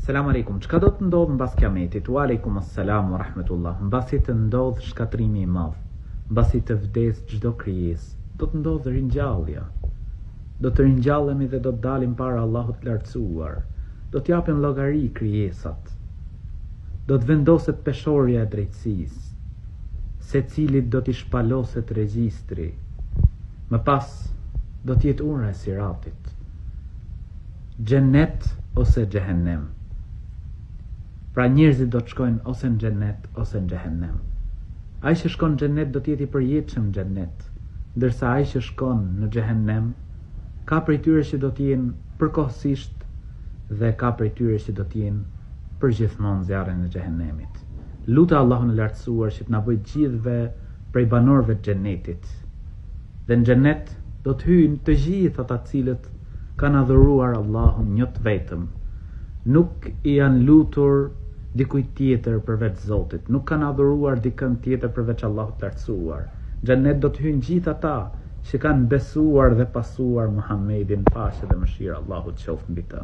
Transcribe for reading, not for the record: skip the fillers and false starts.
Selam alejkum. Çka do të ndodhë mbas Kiametit? Wa alejkum as-selam wa rahmetullah. Mbasi të ndodhë shkatërrimi i madh, mbasi të vdesë çdo krijesë, do të ndodhë ringjallja. Do të ringjallemi dhe do të dalim para Allahut të Lartësuar. Do të japin llogari krijesat. Do të vendoset peshorja e drejtësisë. Secilit do t'i shpaloset regjistri. Më pas do të jetë ura e Siratit. Xhennet ose Xhehennem. Pra njerëzit do të shkojnë ose në Xhennet ose në Xhehennem. Ai që shkon në Xhennet do të jetë i përjetshëm në Xhennet, ndërsa ai që shkon në Xhehennem, ka prej tyre që do të jenë përkohësisht dhe ka prej tyre që do të jenë përgjithmonë në zjarrin e Xhehennemit. Lute Allahun e Lartësuar që të na bëjë të gjithëve prej banorëve të Xhennetit. Dhe në Xhennet do të hyjnë të gjithë ata të cilët kanë adhuruar Allahun një të vetëm, nuk i janë lutur dikujt tjetër përveç Zotit, nuk kanë adhuruar dikënd tjetër përveç Allahut të Lartësuar. Në Xhennet do të hyjnë gjithë ata që kanë besuar dhe pasuar Muhammedin, paqja dhe mëshira e Allahut qoftë mbi të.